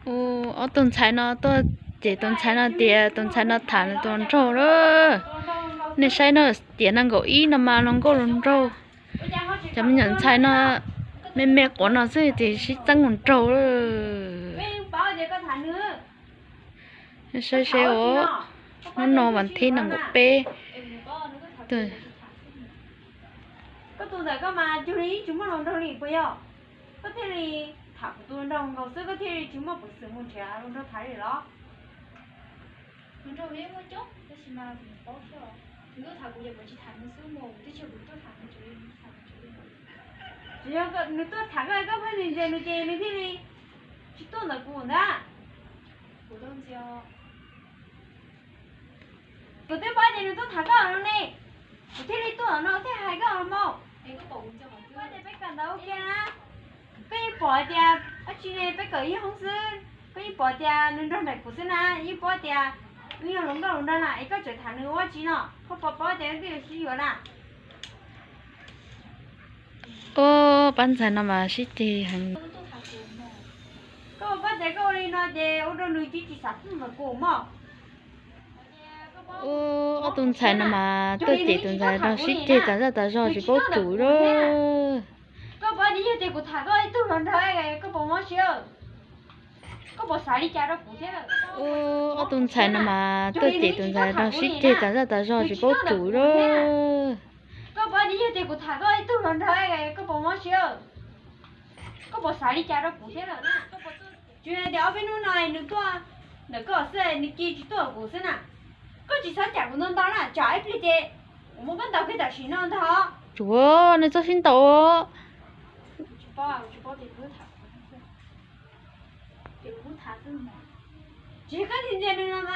Ua ob tug ntxhais no tuaj cem tus ntxhais no tias tus ntxhais no tham nws tus hluas nraug lawm. Nej saib no, tiam nees nkaum ib no mas hluas nkauj hluas nraug, cov me nyuam ntxhais no me me quav no xwb ces sib txeeb hluas nraug lawm. Saib seb os, hnub no vas thib nees nkaum peb. Koj tus ntawm koj mas cuag li yeej tsis muaj hluas nraug li puas yog? Koj thiaj li tham kuv tus hluas nraug nkaus xwb, koj thiaj li tsis muaj peev xwm mus nrhiav hluas nraug tham li los? Hluas nraug yeej muaj coob tab sis mas kuv paub thiab os. Nws tuaj tham kuv ces kuv tsis tham nws xwb mas, tab sis kuv tuaj tham nws tseem li, tham nws tseem li. Tsis yog nws tuaj tham koj, koj pheej ntxias ntxias nws ces nws thiaj li tsis tuaj ntawm kuv ntag. Kuv tuaj ntxias. Kuv twb paub tias nws tuaj tham koj no ne, kuv thiaj li tuaj no thiaj hais koj mas. Peb kawm ntawv ua ke na, koj yeej pom hais tias dab tsi ne, peb kawm ib hoob xwb, koj yeej pom tias nws nrog nraim kuv xwb na, yeej paub tias wb yog hluas nkauj hluas nraug na, es koj tseem tham nws ua dab tsi no, koj puas paub tias wb twb yuav sib yuav na? Ua pab ntxhais no mas sib ceg heev. Koj paub tias koj ua li no ces ua rau nws tsis tsis xav pub ntawm kuv mog. Ua ob tug ntxhais no mas tuaj cem tus ntxhais no sib ceg tas zaj tas zog tsis paub tsum li. Koj paub tias yog tias kuv tham koj ib tug hluas nraug koj puas mob siab? Koj puas xav li cas rau kuv thiab? Ua ob tug ntxhais no mas tuaj cem tus ntxhais no sib ceg tas zaj tas zog tsis paub tsum li. Koj paub tias yog tias kuv tham koj ib tug hluas nraug koj puas mob siab? Koj puas xav li cas rau kuv thiab lawm na? Tsuas yog tias ob peb hnub no nws tuaj ntawm koj xwb, nws cia tsis tuaj kuv xwb na. Koj tsis txhob cam kuv ntau ntau na, tsam ib pliag ces kuv muab koj ntaus kiag tam sim no ntag. Tsuav nws txoj sib ntaus. Tsis koj ntxias ntxias nws no.